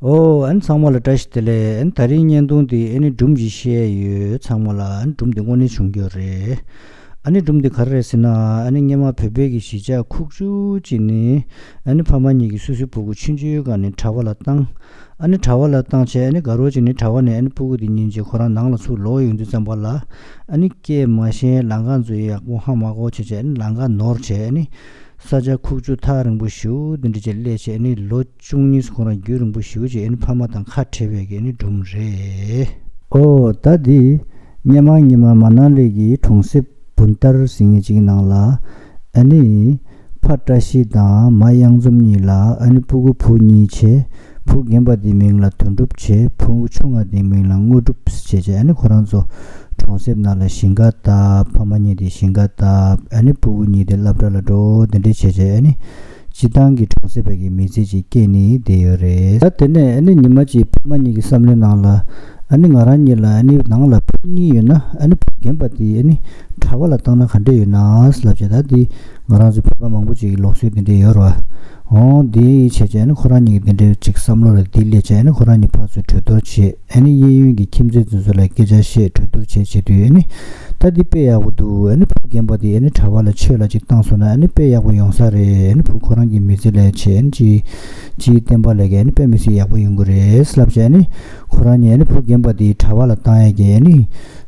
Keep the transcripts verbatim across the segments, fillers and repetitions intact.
ཨོ། ཨ་ནི་ཚང་མ་ལ་བཀྲ་ཤིས་བདེ་ལེགས། ཨ་ནི་ད་རིང་བརྙན་ཐུང་འདི་ཨ་ནི་སྒྲུང་ཅིག་བཤད་ཡོད། ཚང་མ་ལ་ཨ་ནི་སྒྲུང་འདི་དངོས་གནས་བྱུང་རྒྱུ་རེད། ཨ་ནི་སྒྲུང་འདི་ག་རེ་རེད་ཟེར་ན། ཨ་ནི་སྔོན་མ་བོད་པའི་གི་གཞིས་ཆགས་ཁུག་ཀྱོག་ཅིག་ནས་ཨ་ནི་ཕ་མ་གཉིས་ཀྱིས་སོ་སོའི་ཕྲུ་གུ་ཆུང་ཆུང་སྒང་ནས་གྲྭ་པ་ལ་བཏང་། ཨ་ནི་གྲྭ་པ་ལ་བཏང་བྱས། ཨ་ནི་དགའ་རོགས་ཅིག་ནས་གྲྭ་པ་ནས་ཨ་ནི་ཕྲུ་གུ་དེ་ཉིན་གཅིག་ཁོ་རང་ནང་ལ་ཚུར་ལོག་ཡོང་དུས་ཙམ་པ་ལ། ཨ་ནི་སྐད་མ་ཤེས། ལམ་ཁ་འཛུལ་ཡག་པོ་ཧ་མ་གོ་བྱས་བྱས། ཨ་ནི་ལམ་ཁ་ནོར་བྱས། ཨ་ནི་ས་ཆ་ཁུག་ཀྱོག་ཐག་རིང་པོ་ཞེ་པོ་དེ་འདྲ་ཅིག་སླེབས་བྱས། ཨ་ནི་ལོ་བཅུ་གཉིས་ཁོ་རང་རྒྱུན་རིང་པོ་ཞེ་པོ་ཅིག་ཨ་ནི་ཕ་མ་དང་ཁ་བྲལ་བའི་གི་ཨ་ནི་སྒྲུང་རེད། ཨོ། ད་འདི་སྔོན་མ་སྔོན་མ་མ་ན་ལི་གི་གྲོང་གསེབ་བུན་ཏར་ཟེར་མཁན་ཅིག་ནང་ལ། ཨ་ནི་ཕ་བཀྲ་ཤིས་དང་མ་གཡང་འཛོམས་གཉིས་ལ་ཨ་ནི་ཕྲུ་གུ་བུ་གཉིས་བྱས། བུ་རྒན་པ་དེའི་མིང་ལ་དོན་གྲུབ་བྱས། བུ་ཆུང་བ་དེའི་མིང་ལ་དངོས་གྲུབ་བྱས་བྱས། ཨ་ནི་ཁོ་རང་ཚོ་གྲོང་གསེབ་ནང་ལ་ཞིང་ཁ་བཏབ། ཕ་མ་གཉིས་དེ་ཞིང་ཁ་བཏབ། ཨ་ནི་ཕྲུ་གུ་གཉིས་དེ་སློབ་གྲྭ་ལ་འགྲོ། དེ་འདྲ་བྱས་བྱས། ཨ་ནི་སྤྱིར་བཏང་གི་གྲོང་གསེབ་པའི་གི་མི་ཚེ་ཅིག་སྐྱེལ་ནས་བསྡད་ཡོད་རེད། ད་དེ་ནས་ཨ་ནི་ཉི་མ་གཅིག་ཕ་མ་གཉིས་ཀྱི་བསམ་བློའི་ནང་ལ། ཨ་ནི་ང་རང་གཉིས་ལ་ཨ་ནི་ནང་ལ་བུ་གཉིས་ཡོད་ན། ཨ་ནི་བུ་རྒན་པ་དེ་ཨ་ནི་གྲྭ་པ་ལ་བཏང་ན་ག་འདྲ་ཡོད་ན་ལབ་བྱས། ད་དེ་ང་རང་ཚོ་བོད་པ་མང་པོ་ཅིག་གི་ལུགས་སྲོལ་དེ་འདྲ་ཡོད་རེད་པ། འོ། དེ་བྱས་བྱས་ཨ་ནི་ཁོ་རང་གཉིས་ཀྱི་དེ་འདྲའི་ཅིག་བསམ་བློ་ལ་དེ་སླེབས་བྱས། ཨ་ནི་ཁོ་རང་གཉིས་ཕར་ཚུར་གྲོས་བསྡུར་བྱས། ཨ་ནི་གཡས་གཡོན་གྱི་ཁྱིམ་མཚེས་དེ་ཚོ་ལ་སྐད་ཆ་བཤད། གྲོས་བསྡུར་བྱས་བྱེད་དུས། ཨ་ནི་ད་འདི་དཔེ་ཡག་པོ་འདུག་ཨ་ནི་བུ་རྒན་པ་དེ་ཨ་ནི་གྲྭ་པ་ལ་ཆོས་ལ་ཅིག་བཏང་སོང་ན་ཨ་ནི་དཔེ་ཡག་པོ་ཡོང་ས་རེད། ཨ་ནི་བུ་ཁོ་རང་གི་མི་ཚེ་ལ་བྱས། ཨ་ནི་ཅིག་ཅིག་བསྟན་པ་ལ་གི་ཨ་ནི་དཔེ་མི་སྲིད་ཡག་པོ་ཡོང་གི་རེད་ལབ་བྱས། ཨ་ནི་ཁོ་རང་གཉིས་ཨ་ནི་བུ་རྒན་པ་དེ་གྲྭ་པ་ལ་བཏང་ཡས་ཀྱི་ཨ་ནི་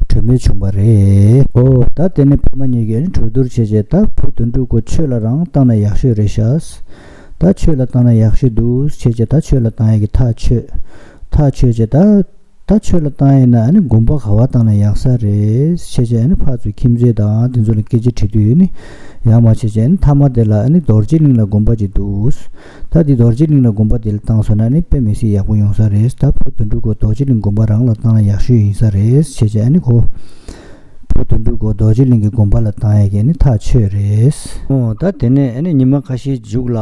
གྲོས་མོལ་བྱུང་བ་རེད། ཨོ། ད་དེ་ནས་ཕ་མ་གཉིས་ཀྱིས་ཨ་ནི་གྲོས་བསྡུར་བྱས་བྱས། ད་བུ་དོན་གྲུབ་ཁོ་ཆོས་ལ་རང་བཏང་ན་ཡག་ཤོས་རེད་ཤག་ད་ཆོས་ལ་བཏང་ན་ཡག་ཤོས་འདུག་བྱས་བྱས། ད་ཆོས་ལ་བཏང་ཡས་ཀྱི་ཐག་ཆོད། ཐག་ཆོད་བྱས། ད་ད་ཆོས་ལ་བཏང་ཡིན་ན་ཨ་ནི་དགོན་པ་ག་པར་བཏང་ན་ཡག་ས་རེད་བྱས་བྱས། ཨ་ནི་ཕར་ཚུར་ཁྱིམ་མཚེས་དང་དེ་ཚོ་ལ་སྐད་ཆ་དྲིས་དུས། ཨ་ནི་ཡང་མ་བྱས་བྱས། ཨ་ནི་མཐའ་མ་དེ་ལ་ཨ་ནི་རྡོ་རྗེ་གླིང་ལ་དགོན་པ་ཅིག་འདུག་ད་འདི་རྡོ་རྗེ་གླིང་ལ་དགོན་པ་དེ་ལ་བཏང་སོང་ན་ཨ་ནི་དཔེ་མི་སྲིད་ཡག་པོ་ཡོང་ས་རེད། ད་བུ་དོན་གྲུབ་ཁོ་རྡོ་རྗེ་གླིང་དགོན་པ་རང་ལ་བཏང་ན་ཡག་ཤོས་ཡིན་ས་རེད་བྱས་བྱས། ཨ་ནི་ཁོ་བུ་དོན་གྲུབ་ཁོ་རྡོ་རྗེ་གླིང་གི་དགོན་པ་ལ་བཏང་ཡས་ཀྱི་ཨ་ནི་ཐག་ཆོད་རེད། ཨོ། ད་དེ་ནས་ཨ་ནི་ཉི་མ་ཁ་ཤས་མཇུག་ལ།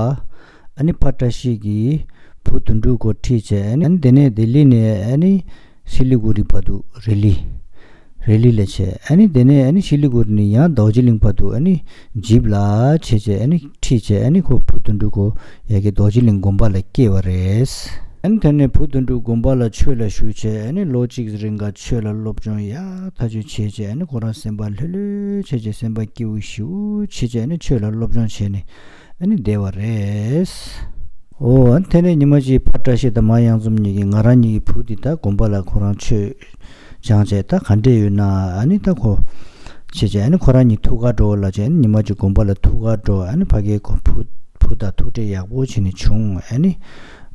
ཨ་ནི་ཕ་བཀྲ་ཤིས་ཀྱིས་བུ་དོན་གྲུབ་ཁོ་ཁྲིད་བྱས། ཨ་ནི་དེ་ནས་ལྡི་ལི་ནས་ཨ་ནི་སི་ལི་གུ་རི་བར་དུ་རི་ལི། རི་ལི་ལ་བྱས། ཨ་ནི་དེ་ནས་ཨ་ནི་སི་ལི་གུ་རི་ནས་ཡང་རྡོ་རྗེ་གླིང་བར་དུ་ཨ་ནི་ཇིབ་ལ་བྱས་བྱས། ཨ་ནི་ཁྲིད་བྱས། ཨ་ནི་ཁོ་བུ་དོན་གྲུབ་ཁོ་ཡ་གི་རྡོ་རྗེ་གླིང་དགོན་པ་ལ་སྐྱེལ་བ་རེད། ཨ་ནི་དེ་ནས་བུ་དོན་གྲུབ་དགོན་པ་ལ་ཆོས་ལ་ཞུགས་བྱས། ཨ་ནི་ལོ་གཅིག་རིང་ག་ཆོས་ལ་སློབ་སྦྱོང་ཡག་ཐག་ཆོད་བྱས་བྱས། ཨ་ནི་ཁོ་རང་སེམས་པ་ལྷོད་ལྷོད་བྱས་བྱས། སེམས་པ་སྐྱིད་པོ་ཞེ་པོ་བྱས་བྱས། ཨ་ནི་ཆོས་ལ་སློབ་སྦྱོང་བྱས་ནས་ཨ་ནི་བསྡད་པ་རེད། ཨོ། ཨ་ནི་དེ་ནས་ཉི་མ་གཅིག་ཕ་བཀྲ་ཤིས་དང་མ་གཡང་འཛོམས་གཉིས་ཀྱིས་ང་རང་གཉིས་ཀྱི་བུ་འདི་ད་དགོན་པ་ལ་ཁོ་རང་ཆོས་སྦྱང་བྱས། ད་ག་འདྲས་ཡོད་ན། ཨ་ནི་ད་ཁོ་བྱས་བྱས། ཨ་ནི་ཁོ་རང་གཉིས་ཐུག་གར་འགྲོ་ལབ་བྱས། ཨ་ནི་ཉི་མ་གཅིག་དགོན་པ་ལ་ཐུག་གར་འགྲོ། ཨ་ནི་ཕ་གིའི་ཁོ་བུ་བུ་དང་ཐུག་འཕྲད་ཡག་པོ་བྱས་ནས་བྱུང་། ཨ་ནི་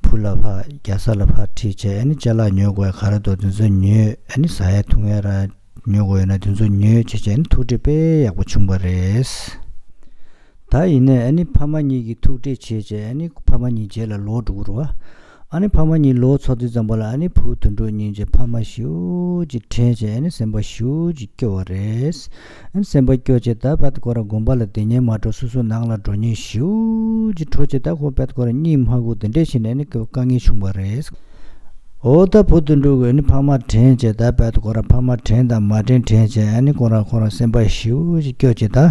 བུ་ལ་ཕར་རྒྱལ་ས་ལ་ཕར་ཁྲིད་བྱས། ཨ་ནི་ཅ་ལག་ཉོ་དགོས་ཡ་ག་རེ་འདུག་དེ་ཚོ་ཉོས། ཨ་ནི་ཟ་ཡ་འཐུང་ཡ་ར་ཉོ་དགོས་ཡོད་ན་དེ་ཚོ་ཉོས་བྱས་བྱས། ཨ་ནི་ཐུག་འཕྲད་དཔེ་ཡག་པོ་བྱུང་བ་རེད། ད་ཡིན་ནའི་ཨ་ནི་ཕ་མ་གཉིས་ཀྱིས་ཐུག་འཕྲད་བྱས་བྱས། ཨ་ནི་ཕ་མ་གཉིས་རྗེས་ལ་ལོག་འགྲོ་གི་རེད་པ། ཨ་ནི་ཕ་མ་གཉིས་ལོག་ཚར་དུས་ཙམ་པ་ལ། ཨ་ནི་བུ་དོན་གྲུབ་གཉིས་ཀྱིས་ཕ་མ་ཞེ་པོ་ཅིག་དྲན་བྱས། ཨ་ནི་སེམས་པ་ཞེ་པོ་ཅིག་སྐྱོ་བ་རེད། ཨ་ནི་སེམས་པ་སྐྱོ་བྱས། ད་དཔེ་ཁོ་རང་དགོན་པ་ལ་བསྡད་སྙིང་མ་བྲོ། སོ་སོ་ནང་ལ་འགྲོ་སྙིང་ཞེ་པོ་ཅིག་བྲོ་བྱས། ད་ཁོ་དཔེ་ཁོ་རང་གཉིད་མ་ཁུག་དེ་འདྲས་བྱས་ནས་ཨ་ནི་དཀའ་ངལ་བྱུང་བ་རེད། འོ། ད་བུ་དོན་གྲུབ་ཀྱིས་ནི་ཕ་མ་དྲན་བྱས། ད་དཔེ་ཁོ་རང་ཕ་མ་དྲན་དང་མ་དྲན་དྲན་བྱས། ཨ་ནི་ཁོ་རང་ཁོ་རང་སེམས་པ་ཞེ་པོ་ཅིག་སྐྱོ་བྱས། ད་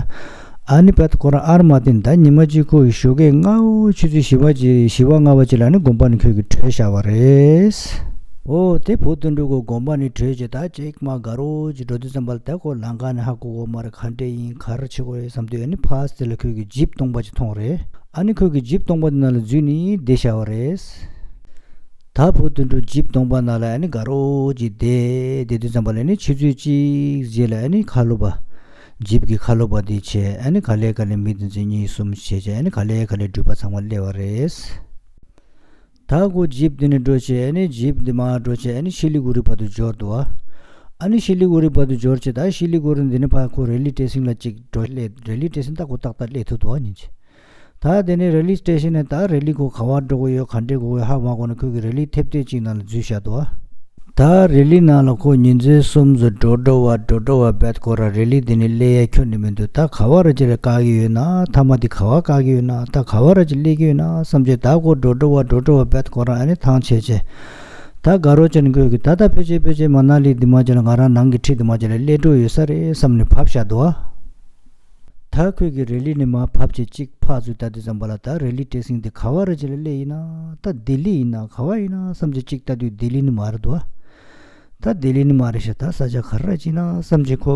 ཨ་ནི་དཔེ་ཁོ་རང་ཨར་མ་དེ་ད་ཉི་མ་གཅིག་ཁོ་ཡི་ཞོགས་ཀས་སྔ་པོ་ཆུ་ཚོད་བཞི་པ་ཅིག་བཞི་པ་ལྔ་པ་ཅིག་ལ་ནི་དགོན་པ་ནས་ཁོ་གིས་བྲོས་བཞག་པ་རེད། འོ། དེ་བུ་དོན་གྲུབ་ཁོ་དགོན་པ་ནས་བྲོས་བྱས། ད་ཅིག་མ་དགའ་རོགས་ཅིག་འགྲོ་དུས་ཙམ་པ་ལ། ད་ཁོ་ལམ་ཁ་ནས་ཧ་གོ་གོ་མ་རེད། ག་འདྲས་ཡིན། ག་རེ་བྱེད་དགོས་རེད་བསམ་དུས། ཨ་ནི་ཕར་དེ་ལ་ཁོ་གིས་ཇིབ་སྟོང་པ་ཅིག་མཐོང་རེད། ཨ་ནི་ཁོ་གིས་ཇིབ་སྟོང་པ་དེ་ནང་ལ་འཛུལ་ནས་བསྡད་བཞག་པ་རེད། ད་བུ་དོན་གྲུབ་ཇིབ་སྟོང་པ་ནང་ལ་ཨ་ནི་དགའ་རོགས་ཅིག་བསྡད། བསྡད་དུས་ཙམ་པ་ལ་ནི་ཆུ་ཚོད་གཅིག་རྗེས་ལ་ཨ་ནི་ཁ་ལོ་པ། ཇིབ་ཀྱི་ཁ་ལོ་པ་དེ་བྱས། ཨ་ནི་ག་ལེ་ག་ལེ་མི་དེ་ཚོ་གཉིས་གསུམ་བྱས་བྱས། ཨ་ནི་ག་ལེ་ག་ལེ་འགྲུལ་པ་ཚང་མ་སླེབས་པ་རེད། ད་ཁོ་ཇིབ་དེ་ནས་འགྲོ་བྱས། ཨ་ནི་ཇིབ་དེ་མར་འགྲོ་བྱས། ཨ་ནི་ཤི་ལི་གུ་རི་བར་དུ་འབྱོར་འདུག་པ། ཨ་ནི་ཤི་ལི་གུ་རི་བར་དུ་འབྱོར་བྱས། ད་ཤི་ལི་གུ་རི་འདི་ནས་ཕར་ཁོ་རེ་ལི་སྟེ་ཤན་ལ་གཅིག་འགྲོ་སླེབས། རེ་ལི་སྟེ་ཤན་ད་ཁོ་ཏག་ཏག་སླེབས་ཐུབ་འདུག་པ་ཉིན་གཅིག་ད་དེ་ནས་རེ་ལི་སྟེ་ཤན་ནས་ད་རེ་ལི་ཁོ་ག་པར་འགྲོ་གི་ཡོད། ག་འདྲས་འགྲོ་གི་ཡོད་ཧ་མ་གོ་ནས། ཁོ་གིས་རེ་ལི་ཐེབས་ཐེབས་གཅིག་ནང་ལ་འཛུལ་བཞག་འདུག་པ། ད་རེ་ལི་ནང་ལ་ཁོ་ཉིན་མཚན་གསུམ་ཙམ་འགྲོ་འགྲོ་བ་འགྲོ་འགྲོ་བ་བས། ཁོ་རང་རེ་ལི་འདི་ནས་སླེབས་ཡ་ཁྱོན་ནས་མི་འདུག་ད་ག་པར་ཅིག་ལ་བཀག་གི་ཡོད་ན། མཐའ་མ་འདི་ག་པར་བཀག་གི་ཡོད་ན། ད་ག་པར་ཅིག་སླེབས་ཀྱི་ཡོད་ན་བསམ་བྱས། ད་ཁོ་འགྲོ་འགྲོ་བ་འགྲོ་འགྲོ་བ་བས། ཁོ་རང་ཨ་ནི་ཐང་ཆད་བྱས། ད་དགའ་རོགས་ཅན་ཁོས་གི་ད་ད་ཕལ་ཆེར་ཕལ་ཆེར་མ་ན་ལི་འདི་མ་ཅིག་ལ། ང་རང་ནང་གི་འཁྲིས་འདི་མ་ཅིག་ལ་སླེབས་འགྲོ་ཡོད་ས་རེད་བསམ་ནས་བབས་བཞག་འདུག་པ། ད་ཁོས་ཀྱི་རེ་ལི་ནས་མར་བབས་བྱས་གཅིག་ཕར་ཚུར་ལྟ་དུས་ཙམ་པ་ལ། ད་རེ་ལི་སྟེ་སེང་དེ་ག་བ་རེ་ཅིག་ལ་སླེབས་ཡིན་ན། ད་ལྡི་ལི་ཡིན་ན་ག་བ་ཡིན་ན་བསམ་བྱས་གཅིག་ལྟ་དུས་ལྡི་ལི་ནས་མར་འདུག་ཨ། ད་ལྡི་ལི་ནས་མར་རེད་ཤག་ད་ས་ཆ་ག་རེ་ཅིག་ན་བསམ་བྱས་ཁོ་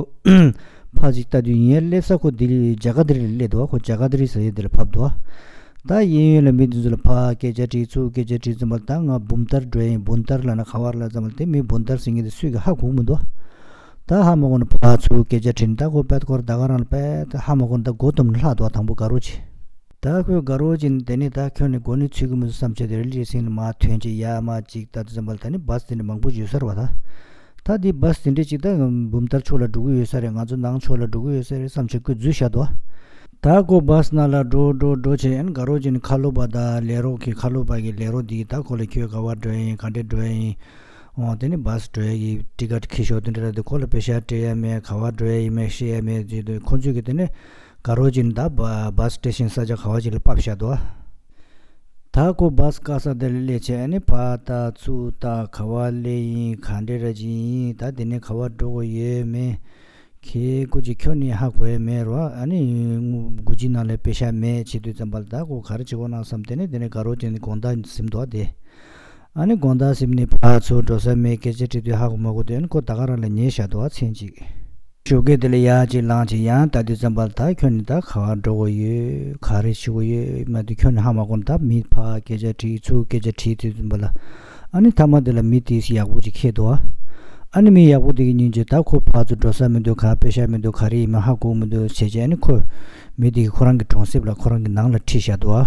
ཕར་ཅིག་ལྟ་དུས་ཡིན་ཡ་སླེབས་ས་ཁོ་ལྡི་ལི་ཇ་ག་ཏ་རི་ལ་སླེབས་འདུག་ཨ། ཁོ་ཇ་ག་ཏ་རི་ཟེར་ཡ་དེ་ལ་བབས་འདུག་ཨ། ད་གཡས་གཡོན་ལ་མི་དེ་ཚོ་ལ་ཕར་སྐད་ཆ་དྲིས་ཚུར་སྐད་ཆ་དྲིས་ཙམ་པ་ལ། ད་ང་འབུམ་ཐར་འགྲོ་ཡ་ཡིན། འབུམ་ཐར་ལབ་ན་ག་བ་རེད་ལབ་ཙམ་པ་ལ། དེ་མི་འབུམ་ཐར་ཟེར་མཁན་དེ་སུས་ཀྱི་ཧ་གོ་མི་འདུག་ད་ཧ་མ་གོ་ནས་ཕར་ཚུར་སྐད་ཆ་དྲིས་ནས། ད་ཁོ་དཔེ་སྐོར་ད་ག་རང་ལ་དཔེ་ད་ཧ་མ་གོ་ནས་ད་མགོ་བཏུམས་ནས་ལྷག་འདུག་ཨ། དང་པོ་དགའ་རོགས་བྱས། ད་ཁོས་དགའ་རོགས་བྱས་ནས་དེ་ནས་ད་ཁྱོན་ནས་མགོ་ནས་ཚོད་ཀྱི་མི་འདུག་བསམ་བྱས་དེ་རེ་ལི་སྟེ་སེང་ནས་མར་ཐོན་བྱས་ཡར་མར་ཅིག་ལྟ་དུས་ཙམ་པ་ལ། ད་ནི་བཱས་དེ་འདྲ་མང་པོ་ཡོད་ས་རེད་པ། ད་ད་འདི་བཱས་དེ་འདྲ་ཅིག་ད་འབུམ་ཐར་ཕྱོགས་ལ་འགྲོ་གི་ཡོད་ས་རེད། ང་ཚོ་ནང་ཕྱོགས་ལ་འགྲོ་གི་ཡོད་ས་རེད་བསམ་བྱས་ཁོས་འཛུལ་བཞག་འདུག་ཨ། ད་ཁོ་བཱས་ནང་ལ་འགྲོ་འགྲོ་འགྲོ་བྱས། ཨ་ནི་དགའ་རོགས་བྱས་ནས་ཁ་ལོ་པ་དང་ལས་རོགས་ཀྱི་ཁ་ལོ་པ་གི་ལས་རོགས་འདི་གིས་ད་ཁོ་ལ་ཁྱོད་ག་བ་འགྲོ་ཡ་ཡིན། ག་འདྲས་འགྲོ་ཡ་ཡིན། འོ་དེ་ནས་བཱས་འགྲོ་ཡ་གི་ཊི་ཀཊ་འཁྱེར་ཤོག་དེ་འདྲ་རེད་དེ། ཁོ་ལ་པེ་ཤག་སྤྲད་ཡ་མེད། ག་བ་འགྲོ་ཡ་ཡིན་མེད་ཤེས་ཡ་མེད་ཅེས་དུས། ཁོ་ཚོས་ཀྱི་དེ་ནས་དགའ་རོགས་བྱས་ནས་ད་བ་བཱས་སི་ཊེ་ཤན་ས་ཆ་ག་བ་ཅིག་ལ་ཕབ་བཞག་འདུག་ཨ། ད་ཁོ་བཱས་བཀག་ས་དེ་ལ་སླེབས་བྱས། ཨ་ནི་ཕར་ལྟ་ཚུར་ལྟ། ག་བ་སླེབས་ཡིན། ག་འདྲས་ར་ཅིག་ཡིན། ད་དེ་ནས་ག་བ་འགྲོ་དགོས་ཡོད་མེད། ཁྱེད་སྐུ་མཁྱེན་ཁྱོད་ནི་ཧ་གོ་ཡ་མེད་རོ། ཨ་ནི་སྒོ་ཁྱིའི་ནང་ལ་པེ་ཤག་མེད་བྱེད་དུས་ཙམ་པ་ལ། ད་ཁོ་ག་རེ་བྱེད་དགོས་ན་བསམ། དེ་ནས་དེ་ནས་དགའ་རོགས་བྱས་ནས་དགོང་དག་ཟིན་འདུག་ཨ། དེ་ཨ་ནི་དགོང་དག་ཟིན་ནས་ཕར་ཚུར་འགྲོ་ས་མེད། སྐད་ཆ་དྲིས་དུས་ཧ་གོ་མ་གོ་དུས། ཨ་ནི་ཁོ་ད་ག་རང་ལ་ཉལ་བཞག་འདུག་ཨ། མཚན་གཅིག་ཞོགས་ཀས་དེ་ལ་ཡར་ཅིག་ལངས་བྱས་ཡང་ལྟ་དུས་ཙམ་པ་ལ། ད་ཁྱོད་ནི་ད་ག་བ་འགྲོ་དགོས་ཡོད། ག་རེ་བྱེད་དགོས་ཡོད་མ་གཏོགས་ཁྱོད་ནི་ཧ་མ་གོ་ནས། ད་མི་ཕར་སྐད་ཆ་དྲིས་ཚུར་སྐད་ཆ་དྲིས་དུས་ཙམ་པ་ལ། ཨ་ནི་མཐའ་མ་དེ་ལ་མི་དེས་ཡག་པོ་ཅིག་ཁེལ་འདུག་ཨ། ཨ་ནི་མི་ཡག་པོ་དེ་གིས་ཉིན་གཅིག་ད་ཁོ་ཕར་ཚུར་འགྲོ་ས་མི་འདུག་ག་པེ་ཤག་མི་འདུག་ག་རེ་ཡིན་མིན་ཧ་གོ་མི་འདུག་བྱས་བྱས། ཨ་ནི་ཁོ་མི་དེ་གིས་ཁོ་རང་གི་གྲོང་གསེབ་ལ་ཁོ་རང་གི་ནང་ལ་ཁྲིད་བཞག་འདུག་ཨ།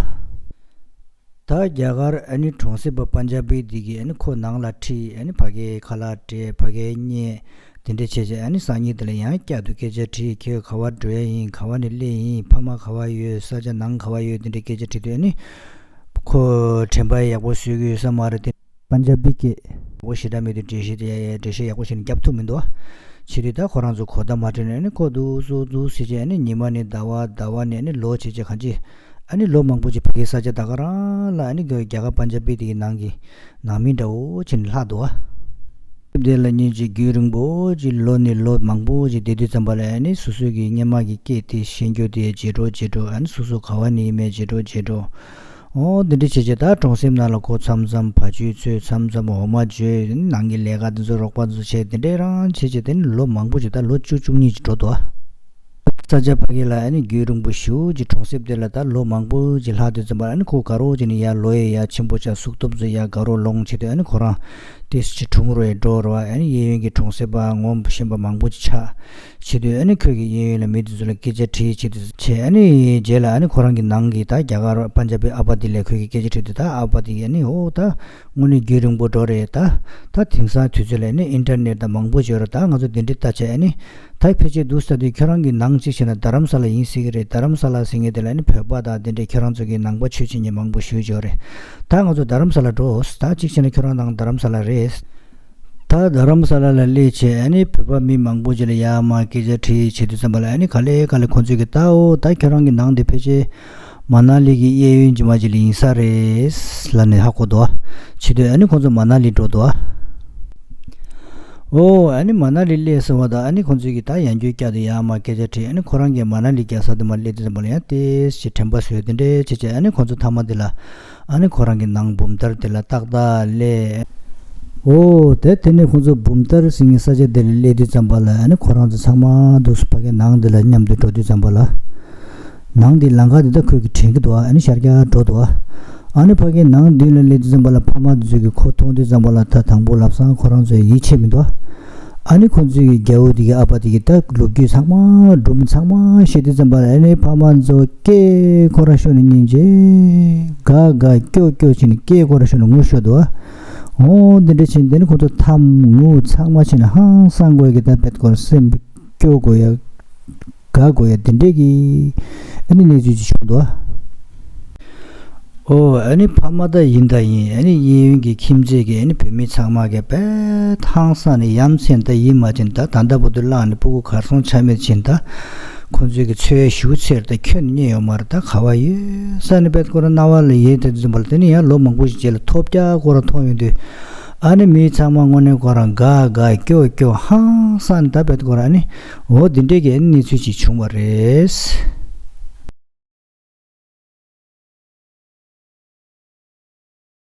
ད་རྒྱ་གར་ཨ་ནི་གྲོང་གསེབ་པ་པན་ཇ་བི་དེ་གིས་ཨ་ནི་ཁོ་ནང་ལ་ཁྲིད། ཨ་ནི་ཕ་གིའི་ཁ་ལག་སྤྲད། ཕ་གིའི་བརྙས། དེ་འདྲ་བྱས་བྱས། ཨ་ནི་སང་ཉིན་དེ་ལ་ཡང་བསྐྱར་དུ་སྐད་ཆ་དྲིས། ཁྱོད་ག་བ་འགྲོ་ཡ་ཡིན། ག་བ་ནས་སླེབས་ཡིན། ཕ་མ་ག་བ་ཡོད། ས་ཆ་ནང་ག་བ་ཡོད། དེ་འདྲ་སྐད་ཆ་དྲིས་དུས། ཨ་ནི་ཁོ་དྲན་པ་ཡག་པོ་བཟོ་གི་ཡོད་ས་མ་རེད་དེ། པན་ཇ་བི་སྐད་ཡག་པོ་ཞེ་དྲག་མེད་དུས། འགྲེལ་བཤད་དེ་ཡ་ཡ་འགྲེལ་བཤད་ཡག་པོ་བྱས་ནས་རྒྱབ་ཐུབ་མི་འདུག་ཨ། བྱེད་དུས་ད་ཁོ་རང་ཚོ་གོ་བརྡ་མ་སྤྲད་ནས། ཨ་ནི་ཁོ་འདུག་སེ་འདུག་སེ་བྱས། ཨ་ནི་ཉི་མ་ནས་ཟླ་བ། ཟླ་བ་ནས་ཨ་ནི་ལོ་བྱས་བྱས། གང་ཅི་ཨ་ནི་ལོ་མང་པོ་ཅིག་ཕ་གིའི་ས་ཆ་ད་ག་རང་ལ། ཨ་ནི་རྒྱ་གར་པན་ཇ་བི་དེ་གི་ནང་གི་ནང་མི་འདྲ་བོ་བྱས་ནས་ལྷག་འདུག་ཨ། དེ་ལ་ཉིན་གཅིག་རྒྱུན་རིང་པོ་ཅིག་ལོ་ནས་ལོ་མང་པོ་ཅིག་བསྡད་དུས་ཙམ་པ་ལ། ཨ་ནི་སོ་སོ་གི་སྔོན་མ་གི་སྐད་དེ་ཤེས་རྒྱུ་དེ་ཇེ་སྡུག་ཇེ་སྡུག་ཨ་ནི་སོ་སོ་ག་བ་ནས་ཡིན་མིན་ཇེ་སྡུག་ཇེ་སྡུག་འོ་འདི་འདྲ་བྱས་བྱས། ད་གྲོང་གསེབ་ནང་ལ་ཁོ་མཚམས་མཚམས་བ་ཕྱུགས་འཚོས། མཚམས་མཚམས་འོ་མ་འཇོ། ནང་གི་ལས་ཀ་དེ་ཚོ་རོགས་པ་ཚོ་བྱས། དེ་འདྲ་རང་བྱས་བྱས། དེ་ནི་ལོ་མང་པོ་ཅིག་ད་ལོ་བཅུ་བཅུ་གཉིས་ཅིག་འགྲོ་འདུག་ཨ། ས་ཆ་ཕ་གི་ལ་ཨ་ནི་རྒྱུན་རིང་པོ་ཞེ་པོ་ཅིག་གྲོང་གསེབ་དེ་ལ་ད་ལོ་མང་པོ་ཅིག་ལྷག་དུས་ཙམ་པ་ལ། ཨ་ནི་ཁོ་དགའ་རོགས་བྱས་ནས་ཡར་ལོ་ཡས་ཡར་ཆེན་པོ་ཆགས། གཟུགས་སྟོབས་ཚོ་ཡར་དགའ་རོགས་ལོངས་བྱེད་དུས། ཨ་ནི་ཁོ་རང་ཏོག་ཙམ་ཅིག་གྲུང་རུ་ཡར་འགྲོ་རུ་བ། ཨ་ནི་གཡས་གཡོན་གྱི་གྲོང་གསེབ་པ་ངོམ་ཤེས་པ་མང་པོ་ཅིག་ཆགས་བྱེད་དུས། ཨ་ནི་ཁོས་ཀྱི་གཡས་གཡོན་ལ་མི་དེ་ཚོ་ལ་སྐད་ཆ་དྲིས་བྱེད་དུས་བྱས། ཨ་ནི་རྗེས་ལ་ཨ་ནི་ཁོ་རང་གི་ནང་གི་ད་རྒྱ་གར་པན་ཇ་བི་ཨ་ཕ་དེ་ལ་ཁོས་ཀྱི་སྐད་ཆ་དྲིས་དུས། ད་ཨ་ཕ་དེ་གིས་ཨ་ནི་འོ་ད་དངོས་གནས་རྒྱུན་རིང་པོ་འགྲོ་རེད། ད་ད་དེང་སང་དུས་ཚོད་ལ་ཨ་ནི་ཨིན་ཊར་ནེཊ་དང་མང་པོ་ཡོད་རེད། ད་ང་ཚོ་དེ་འདྲའི་ལྟ་བྱས། ཨ་ནི་ད་ཕལ་ཆེར་འདུག་ས་དེ་ཁྱོད་རང་གི་ནང་གཅིག་བྱས་ན་རྡ་རམ་ས་ལ་ཡིན་སྲིད་ཀྱི་རེད། རྡ་རམ་ས་ལ་ཟེར་མཁན་དེ་ལ་ཨ་ནི་བོད་པ་དང་དེ་འདྲའི་ཁྱོད་རང་ཚོ་གི་ནང་པ་ཆོས་བྱེད་མཁན་མང་པོ་ཞེ་པོ་ཅིག་ཡོད་རེད། ད་ང་ཚོ་རྡ་རམ་ས་ལ་འགྲོ། ད་གཅིག་བྱས་ན་ཁྱོད་རང་ནང་རྡ་རམ་ས་ལ་རེད། ད་རྡ་རམ་ས་ལ་ལ་སླེབས་བྱས། ཨ་ནི་བོད་པ་མི་མང་པོ་ཅིག་ལ་ཡར་མར་སྐད་ཆ་དྲིས་བྱེད་དུས་ཙམ་པ་ལ། ཨ་ནི་ག་ལེ་ག་ལེ་ཁོང་ཚོས་ཀྱི་ད་འོ་ད་ཁྱོད་རང་གི་ནང་དེ་ཕལ་ཆེར་མ་ན་ལི་གི་གཡས་གཡོན་རྗེས་མ་ཅིག་ལ་ཡིན་ས་རེད་ལབ་ནས་ཧ་གོ་འདུག་བ། བྱེད་དུས་ཨ་ནི་ཁོང་ཚོ་མ་ན་ལི་འགྲོ་འདུག་བ། འོ་ཨ་ནི་མ་ན་ལི་སླེབས་སོང་བ་དང་། ཨ་ནི་ཁོང་ཚོས་ཀྱི་ད་ཡང་རྒྱུན་བསྐྱར་དུ་ཡར་མར་སྐད་ཆ་དྲིས། ཨ་ནི་ཁོ་རང་གིས་མ་ན་ལི་རྒྱལ་ས་དེ་མར་སླེབས་དུས་ཙམ་པ་ལ་ཡང་ཏོག་ཙམ་དྲན་པ་བཟོས། དེ་འདྲ་བྱས་བྱས། ཨ་ནི་ཁོང་ཚོ་མཐའ་མ་དེ་ལ། ཨ་ནི་ཁོ་རང་གི་ནང་འབུམ་ཐར་དེ་ལ་ཏག་ཏག་སླེབས། འོ་དེ་དེ་ནས་ཁོང་ཚོ་འབུམ་ཐར་ཟེར་མཁན་ས་ཆ་དེ་ལ་སླེབས་དུས་ཙམ་པ་ལ། ཨ་ནི་ཁོ་རང་ཚོ་ཚང་མ་འདུག་སེ་ཕ་གིའི་ནང་དེ་ལ་མཉམ་དུ་འགྲོ་དུས་ཙམ་པ་ལ། ནང་དེའི་ལམ་ཁ་དེ་ད་ཁོས་ཀྱིས་དྲན་གྱི་འདུག་ཨ་ནི་ཤར་རྒྱག་འགྲོ་འདུག་ཨ་ནི་ཕ་གིའི་ནང་མདུན་ལ་སླེབས་དུས་ཙམ་པ་ལ་ཕ་མ་དེ་ཚོས་ཀྱིས་ཁོ་མཐོང་དུས་ཙམ་པ་ལ། ད་དང་པོ་ལམ་སང་ཁོ་རང་ཚོས་ཡིད་ཆེས་མི་འདུག་ཨ་ནི་ཁོང་ཚོའི་རྒྱལ་པོ་དེ་གི་ཨ་ཕ་དེ་གི་ད་ལོ་རྒྱུས་ཚང་མ་སྒྲུང་ཚང་མ་བཤད་དུས་ཙམ་པ་ལ། ཨ་ནི་ཕ་མ་ཚོ་སྐད་ཁོ་རང་ཤོར་ནས་སྙིང་རྗེ་དགའ་དགའ་སྐྱོ་སྐྱོ་བྱས་ནས། སྐད་ཁོ་རང་ཤོར་ནས་ངུ་ཤོར་འདུག་ཨ། འོ་འདི་འདྲ་བྱས་ནས་དེ་ནི་ཁོང་ཚོ་ཐམ་ངུ་ཚང་མ་བྱས་ནས་ཧང་སང་དགོས་ཀྱི། ད་བེད་ཁོ་རང་སེམས་སྐྱོ་དགོས་ཡ། དགའ་དགོས་ཡ་དེ་འདྲས་ཀྱི་ཨ་ནི་གནས་ཚུལ་ཅིག་བྱུང་འདུག་ཨ། ཨོ་ཨ་ནི་ཕ་མ་ད་ཡིན་ད་ཡིན། ཨ་ནི་གཡས་གཡོན་གྱི་ཁྱིམ་མཚེས་ཀྱི་ཨ་ནི་བོད་མི་ཚང་མ་གིས་དཔེ་ཧང་སངས་ནས་ཡ་མཚན་ད་ཡིད་མ་ཆེས་ནས། ད་ད་ལྟ་བར་དུ་བླངས་ནས་སྤུ་གུ་གར་སོང་ཆ་མེད་ཕྱིན། ད་ཁོང་ཚོས་ཀྱི་འཚོལ་ཞུ་ཚེར་ད་ཁྱོན་ནས་རྙེད་ཡོད་མ་རེད། ད་ག་བ་ཡོད་ས་ནས་བེད་ཁོ་རང་རྣ་བ་ལ་ཡོད་དེ་ཙམ་པ་ལ། དེ་ནི་ཡང་ལོ་མང་པོ་ཞིག་རྗེས་ལ་ཐོལ་རྒྱག་ཁོ་རང་མཐོང་ཡོང་དུས། ཨ་ནི་མི་ཚང་མ་དངོས་གནས་ཁོ་རང་དགའ་དགའ་སྐྱོ་སྐྱོ་ཧང་སངས་ནས། ད་བེད་ཁོ་རང་ཨ་ནི་འོ་འདི་འདྲས་ཀྱི་ཨ་ནི་གནས་ཚུལ་ཅིག་བྱུང་བ་རེད།